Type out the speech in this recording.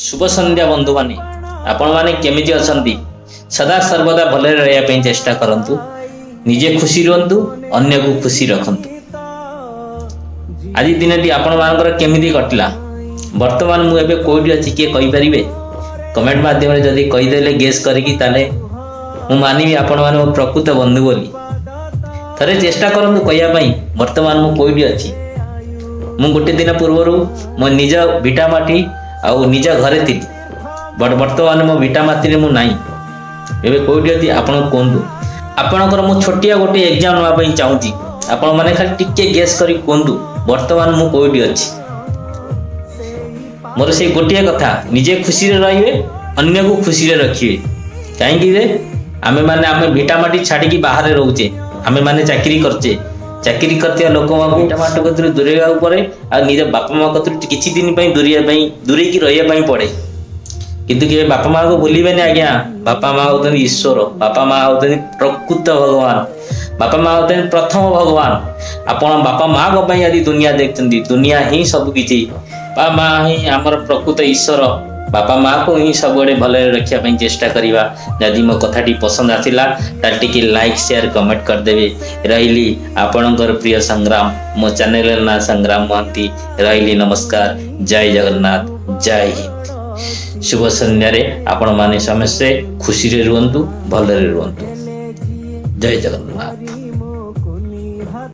ଶୁଭ ସନ୍ଧ୍ୟା ବନ୍ଧୁମାନେ। ଆପଣମାନେ କେମିତି ଅଛନ୍ତି? ସଦା ସର୍ବଦା ଭଲରେ ରହିବା ପାଇଁ ଚେଷ୍ଟା କରନ୍ତୁ। ନିଜେ ଖୁସି ରୁହନ୍ତୁ, ଅନ୍ୟକୁ ଖୁସି ରଖନ୍ତୁ। ଆଜି ଦିନଟି ଆପଣମାନଙ୍କର କେମିତି କଟିଲା? ବର୍ତ୍ତମାନ ମୁଁ ଏବେ କୋଉଠି ଅଛି, କିଏ କହିପାରିବେ? କମେଣ୍ଟ ମାଧ୍ୟମରେ ଯଦି କହିଦେଲେ ଗେସ୍ କରିକି, ତାହେଲେ ମୁଁ ମାନିବି ଆପଣମାନେ ମୋ ପ୍ରକୃତ ବନ୍ଧୁ ବୋଲି। ଥରେ ଚେଷ୍ଟା କରନ୍ତୁ କହିବା ପାଇଁ, ବର୍ତ୍ତମାନ ମୁଁ କୋଉଠି ଅଛି। ମୁଁ ଗୋଟେ ଦିନ ପୂର୍ବରୁ ମୋ ନିଜ ଭିଟା ମାଟି ଆଉ ନିଜ ଘରେ ଥିଲି, ବଟ୍ ବର୍ତ୍ତମାନ ମୋ ଭିଟା ମାଟିରେ ମୁଁ ନାହିଁ। ଏବେ କୋଉଠି ଅଛି, ଆପଣ କୁହନ୍ତୁ। ଆପଣଙ୍କର ମୁଁ ଛୋଟିଆ ଗୋଟେ ଏକ୍ଜାମ୍ ନେବା ପାଇଁ ଚାହୁଁଛି। ଆପଣମାନେ ଖାଲି ଟିକେ ଗେସ୍ କରି କୁହନ୍ତୁ, ବର୍ତ୍ତମାନ ମୁଁ କୋଉଠି ଅଛି। ମୋର ସେଇ ଗୋଟିଏ କଥା, ନିଜେ ଖୁସିରେ ରହିବେ, ଅନ୍ୟକୁ ଖୁସିରେ ରଖିବେ। କାହିଁକି ଯେ ଆମେମାନେ ଆମେ ଭିଟାମାଟି ଛାଡ଼ିକି ବାହାରେ ରହୁଛେ, ଆମେମାନେ ଚାକିରି କରୁଛେ। ଚାକିରି କରିଥିବା ଲୋକମାନଙ୍କୁ ଭିଟାମାଟି କତିରୁ ଦୂରେଇବାକୁ ପଡ଼େ ଆଉ ନିଜ ବାପା ମା କତିରୁ କିଛି ଦିନ ପାଇଁ ଦୂରେଇବା ପାଇଁ, ଦୂରେଇକି ରହିବା ପାଇଁ ପଡ଼େ। କିନ୍ତୁ କେବେ ବାପା ମାଆକୁ ଭୁଲିବେନି ଆଜ୍ଞା। ବାପା ମା ହଉଛନ୍ତି ଈଶ୍ୱର, ବାପା ମା ହଉଛନ୍ତି ପ୍ରକୃତ ଭଗବାନ, ବାପା ମା ହଉଛନ୍ତି ପ୍ରଥମ ଭଗବାନ। ଆପଣ ବାପା ମାଙ୍କ ପାଇଁ ଆଜି ଦୁନିଆ ଦେଖୁଛନ୍ତି। ଦୁନିଆ ହିଁ ସବୁ କିଛି। ବାପା ମା ହିଁ ଆମର ପ୍ରକୃତ ଈଶ୍ୱର। ବାପା ମାକୁ ହିଁ ସବୁବେଳେ ଭଲରେ ରଖିବା ପାଇଁ ଚେଷ୍ଟା କରିବା। ଯଦି ମୋ କଥାଟି ପସନ୍ଦ ଆସିଲା, ତାହେଲେ ଟିକେ ଲାଇକ୍, ସେୟାର, କମେଣ୍ଟ କରିଦେବେ। ରହିଲି, ଆପଣଙ୍କର ପ୍ରିୟ ସଂଗ୍ରାମ। ମୋ ଚ୍ୟାନେଲର ନାଁ ସଂଗ୍ରାମ ମହାନ୍ତି। ରହିଲି, ନମସ୍କାର। ଜୟ ଜଗନ୍ନାଥ, ଜୟ ହିନ୍ଦ। ଶୁଭ ସନ୍ଧ୍ୟାରେ ଆପଣମାନେ ସମସ୍ତେ ଖୁସିରେ ରୁହନ୍ତୁ, ଭଲରେ ରୁହନ୍ତୁ। ଜୟ ଜଗନ୍ନାଥ।